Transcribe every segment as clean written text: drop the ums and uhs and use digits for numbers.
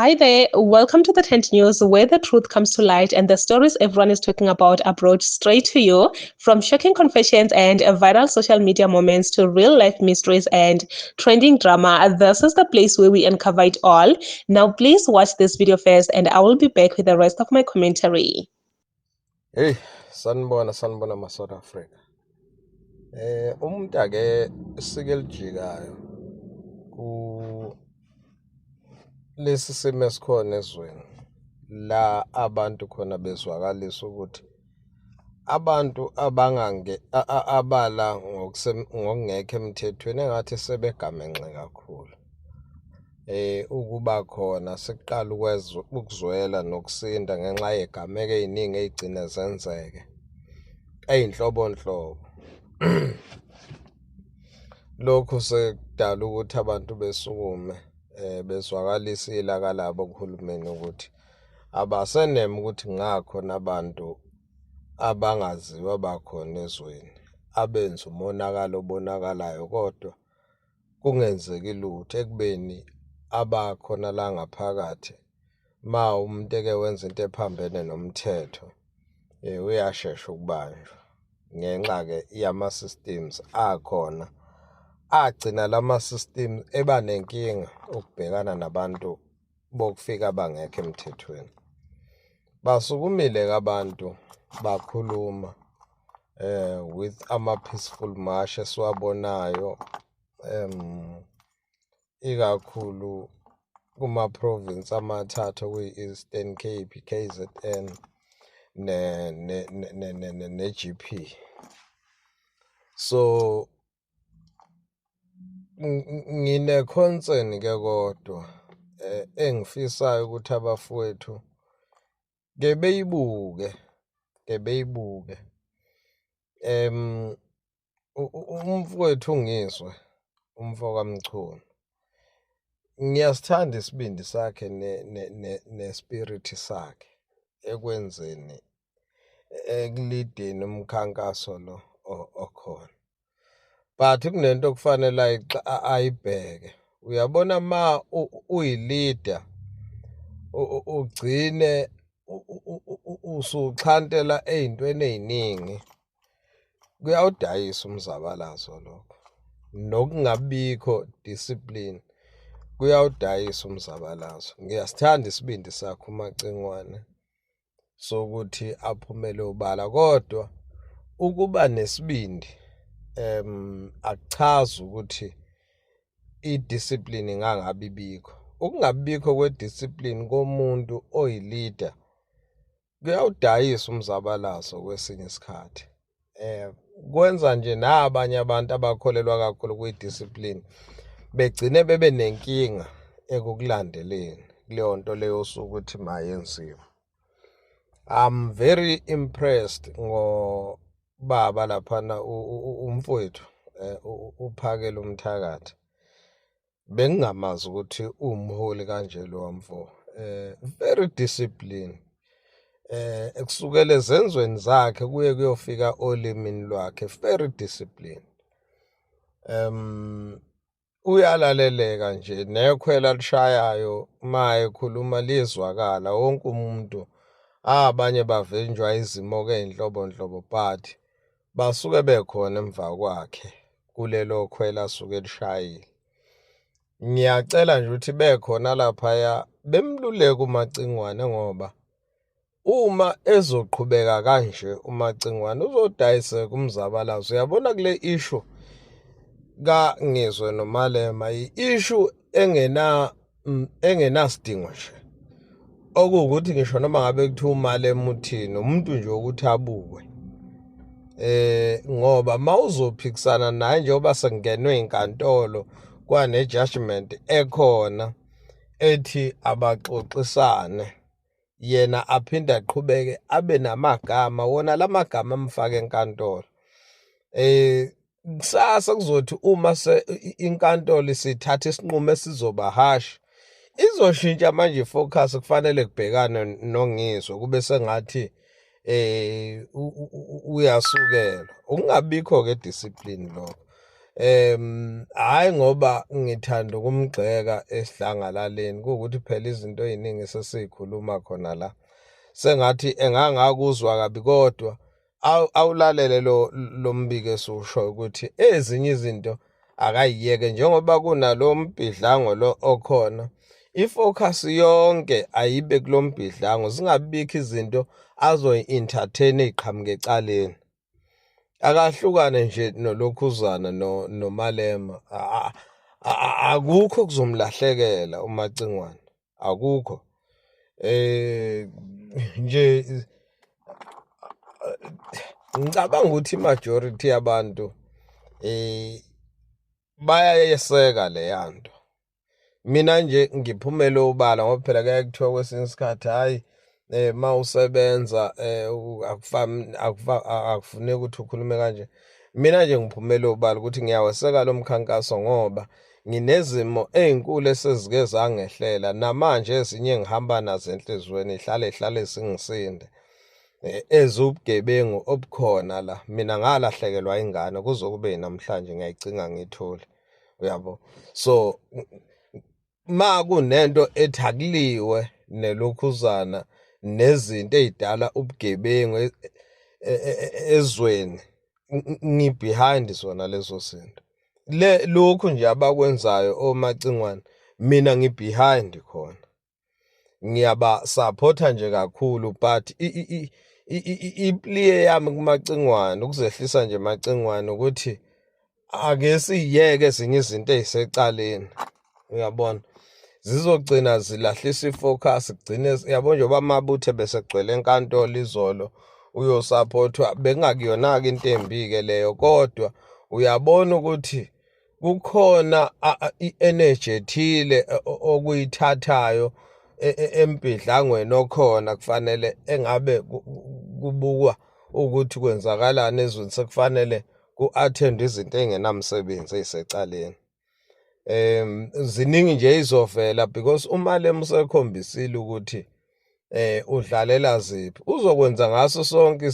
Hi there, welcome to the Tent News, where the truth comes to light and the stories everyone is talking about are brought straight to you. From shocking confessions and viral social media moments to real life mysteries and trending drama, this is the place where we uncover it all. Now, please watch this video first, and I will be back with the rest of my commentary. Hey, sanibona sanibona ma South Africa. Umuntu ake isike elijikayo ku lesi simo esikhona ezweni la abantu khona bezwakalisa ukuthi abantu abangange abala ngokungekho emthethweni engathi sebegamenxe kakhulu. Ukuba khona sekuqala ukuzwela nokusinda ngenxa yegameko eziningi ezigcina zenzeke eyinhlobonhlobo. Lokhu sekudala ukuthi abantu besukume bezwakalisa ilaka labo kuhulumeni ukuthi abaseneme ukuthi ngakhona abantu abangaziwa abakhona ezweni abenza umonakalo obonakalayo kodwa kungenzeki lutho ekubeni abakhona la ngaphakathi. Ma umuntu eke wenza into ephambene nomthetho, uyashesha ukubanjwa ngenxa-ke yama-systems akhona agcina lama-systems eba nenkinga ukubhekana nabantu bokufika abangekho emthethweni. Basukumile-ke abantu bakhuluma with ama-peaceful march esiwabonayo, ikakhulu kuma-province amathathu okuyi-Eastern Cape, i-KZN ne-GP. So ngine concern ke kodwa engifisayo ukuthi abafowethu ke beyibuke ke beyibuke. Umfowethu uNgizwe, umfo kaMchunu, ngiyasithanda isibindi sakhe ne-spirit sakhe ekwenzeni, ekulideni umkhankaso lo okhona. But kunento okufanele ayibheke. Uyabona, ma uyi-leader ugcine usuxhantela ey'ntweni ey'ningi, kuyawudayisa umzabalazo lokho. Nokungabikho discipline kuyawudayisa umzabalazo. Ngiyasithanda isibindi sakhe uMacingwane sokuthi aphumele obala, kodwa ukuba nesibindi akuchazi ukuthi i-discipline ingangabi bikho. Ukungabikho kwe-discipline komuntu oyi-leader kuyawudayisa umzabalazo kwesinye isikhathi. Kwenza nje nabanye abantu abakholelwa kakhulu kwi-discipline begcine bebe nenkinga ekukulandeleni kuleyo nto leyo osuke uthi mayenziwe. I'm very impressed ngobaba laphana, umfowethu uPhakela Umthakathi. Bengingamazi ukuthi uwumholi kanje lo mfo. Very disciplined. Kusukela ezenzweni zakhe kuye kuyofika olimini lwakhe, very disciplined. Uyalaleleka nje nekhwela alishayayo ma ekhuluma liyezwakala wonke umuntu. Abanye bavinjwa izimo-ke ey'nhlobonhlobo, but basuke bekhona emva kwakhe kulelo khwela asuke elishayile. Ngiyacela nje ukuthi bekhona laphaya bemluleke uMacingwane, ngoba uma ezoqhubeka kanje uMacingwane uzodayiseka umzabalazo. Uyabona, kule issue kaNgizwe noMalema, i-issue engenasidingo nje, okuwukuthi ngisho noma ngabe kuthiwa uMalema uthini, umuntu nje ukuthi abukwe, ngoba mawuzophikisana naye, njengoba sekungenwe inkantolo kwane judgment ekhona ethi abaxoxisane, yena aphinde aqhubeke abe namagama wona lamagama amfake enkantolo, kusasa kuzothi uma se inkantolo isithatha isinqumo esizoba harsh, izoshintsha manje ifocus, kufanele kubhekane noNgizwe, kube sengathi uyasukela. Ukungabikho ke discipline lokho. Hhayi ngoba ngithanda ukumgxeka esidlangalaleni, kuwukuthi phela izinto eyiningi sesiyikhuluma khona la, sengathi engangakuzwa kabi kodwa awulalele lo mbiko esiwushoyo ukuthi ezinye izinto akayiyeke njengoba kunalo mbhidlango lo okhona, i-focus yonke ayibe kulo mbhidlango, zingabibikho izinto azoyi-entertain ey'qhamuka ecaleni. Akahlukane nje nolokhuzana noMalema, akukho okuzomlahlekela uMacingwane, akukho. Nje ngicabanga ukuthi i-majority yabantu bayayeseka leya nto. Mina nje ngiphumele obala ngoba phela kuyaye kuthiwa kwesinye isikhathi hhayi uma usebenza akufuneki ukuthi ukhulume kanje. Mina nje ngiphumele obala ukuthi ngiyaweseka lo mkhankaso ngoba nginezimo ey'nkulu esezike zangehlela namanje ezinye engihamba nazo enhliziyweni y'hlale y'hlale zingisinde. Eziwubugebengu obukhona la, mina ngalahlekelwa ingane kuze kube namhlanje ngiyayicinga ngiyithole. Uyabo? So ma kunento ethi akuliwe nelokhuzana nezinto ey'dala ubugebengu ezweni, ngi-behind zona lezo zinto. Le lokhu nje abakwenzayo oMacingwane, mina ngi-behind khona. Ngiyaba-support-a nje kakhulu but i-plea yami kuMacingwane, ukuzehlisa nje Macingwane ukuthi ake siyeke ezinye izinto ey'secaleni, uyabona? Zizogcina zilahlisa i-focus, kugcine yabo njengoba amabutho ebesegcwele enkantolo izolo uyosaphothwa, bekungakuyona-ke into embi-ke leyo, kodwa uyabona ukuthi kukhona i-energy ethile okuyithathayo embhidlangweni okhona, kufanele engabe kubukwa ukuthi kwenzakalani ezweni, sekufanele ku-attend izinto ey'ngenamsebenzi ey'secaleni. Ziningi nje ey'zovela because uMalema usekhombisile ukuthi udlalela ziphi, uzokwenza ngaso sonke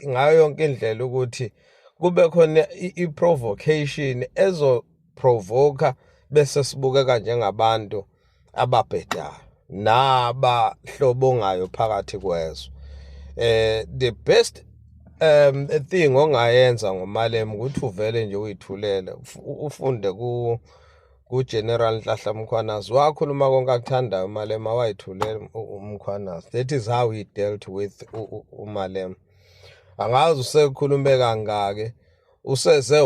ngayo yonke indlela ukuthi kube khona i-provocation ezoprovoka bese sibukeka njengabantu ababhedayo nabahlobongayo phakathi kwezwe. The best thing ongayenza ngoMalema ukuthi uvele nje uyithulele, ufunde ku-General Nhlanhla Mkhwanazi, wakhuluma konke akuthandayo uMalema, wayithulela uMkhwanazi. That is how he dealt with uMalema. Angazi usekhulume kangaki, useze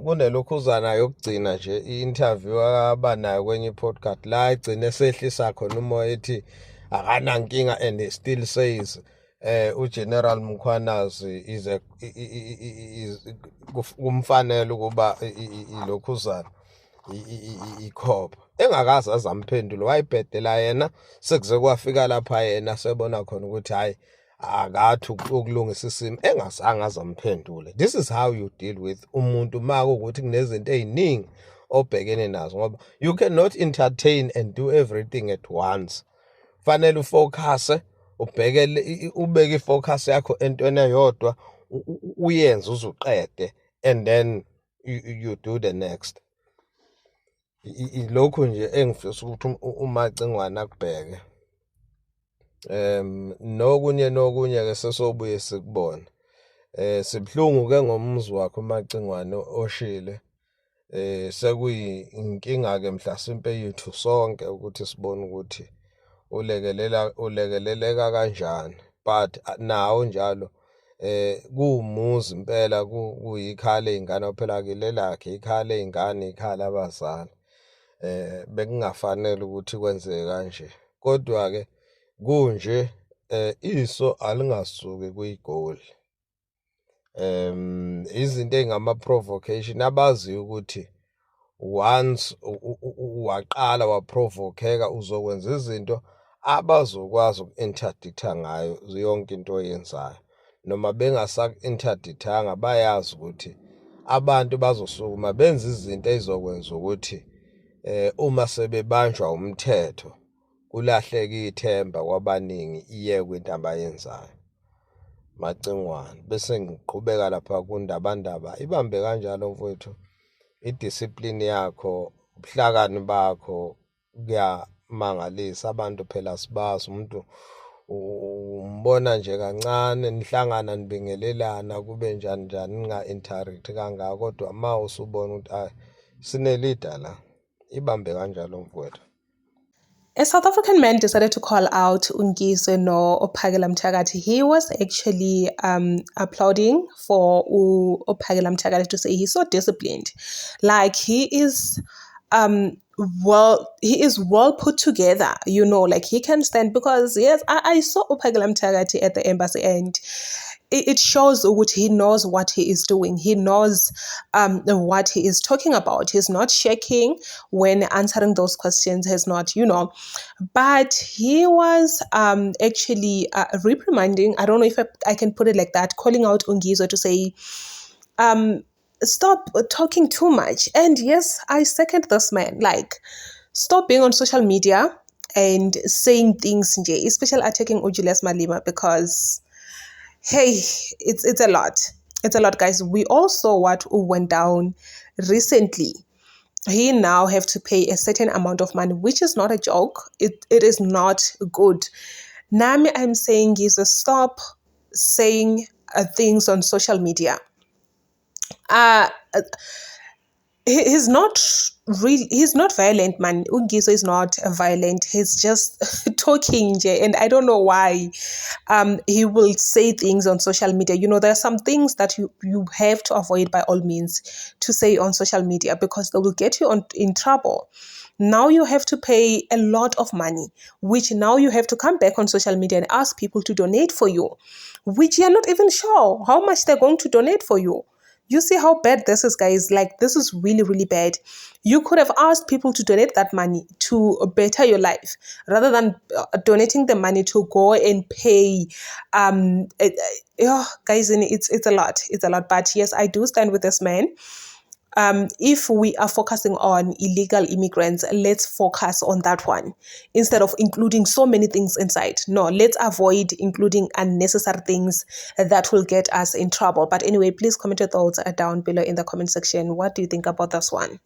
kunelokhuzana yokugcina nje i-interview abanayo kwenye i-podcast la egcine esehlisa khona umoya ethi akanankinga and he still says uGeneral Mkhwanazi is a kumfanele ukuba ilokhuzana ikhopha, engakaze azamphendule, wayibhedela yena sekuze kwafika lapha yena sebona khona ukuthi hhayi akathi ukulungisa isimo, engazange azamphendule. This is how you deal with umuntu uma kuwukuthi kunezinto ey'ningi obhekene nazo, ngoba you cannot entertain and do everything at once. Fanele u-focus, ubheke, ubeke i-focus yakho entweni eyodwa, uyenze uze uqede and then you do the next. Lokhu nje engifisa ukuthi uMacingwane akubheke. Nokunye nokunye ke sesobuye sikubone. Sibuhlungu ke ngomuzi wakhe uMacingwane oshile. Sekuyinkinga ke mhlasimpe yethu sonke ukuthi sibone ukuthi ulekelela ulekeleleka kanjani, but nawo njalo kuwumuzi impela, kuyikhaya ley'ngane phela kulelakhe ikhaya ley'ngane, ikhaya labazali. Bekungafanele ukuthi kwenzeke kanje, kodwa-ke kunje iso alingasuki kwigoli. Izinto ey'ngama-provocation abaziyo ukuthi once waqala wa-provoke-eka uzokwenza izinto abazokwazi uku-interdict-a ngayo yonke into oyenzayo, noma bengasaku-interdict-anga bayazi ukuthi abantu bazosukuma benze izinto ey'zokwenza ukuthi uma sebebanjwa umthetho kulahleke ithemba kwabaningi, iyekwe into abayenzayo. Macingwane. Bese ngiqhubeka lapha kuNdabandaba, ibambe kanjalo mfowethu, i-discipline yakho, ubuhlakani bakho kuyamangalisa. Abantu phela sibazi umuntu umbona nje kancane nihlangana nibingelelana kube njani njani, ninga-interact kangako, kodwa uma usubona ukuthi ayi sine-leader la, ibambe kanjalo mfowethu. A South African man decided to call out uNgizwe no Phakela Mthakathi. He was actually applauding for Phakela Mthakathi to say he's so disciplined. Like he is well put together, like he can stand because yes, I saw uPhakela Mthakathi at the embassy and it shows ukuthi he knows what he is doing. He knows what he is talking about. He's not shaking when answering those questions. He's not. But he was actually reprimanding, I don't know if I can put it like that, calling out uNgizwe to say, stop talking too much. And yes, I second this man. Like, stop being on social media and saying things, nje, especially attacking uJulius Malema, because hey, it's a lot. It's a lot, guys. We all saw what went down recently. He now have to pay a certain amount of money, which is not a joke. It is not good. Nami, I'm saying is stop saying things on social media. He's not really, he's not violent, man. uNgizwe is not violent. He's just talking, nje, and I don't know why he will say things on social media. There are some things that you have to avoid by all means to say on social media because they will get you in trouble. Now you have to pay a lot of money, which now you have to come back on social media and ask people to donate for you, which you're not even sure how much they're going to donate for you. You see how bad this is, guys? Like, this is really, really bad. You could have asked people to donate that money to better your life rather than donating the money to go and pay. Oh, guys, it's a lot. It's a lot. But yes, I do stand with this man. If we are focusing on illegal immigrants, let's focus on that one instead of including so many things inside. No, let's avoid including unnecessary things that will get us in trouble. But anyway, please comment your thoughts down below in the comment section. What do you think about this one?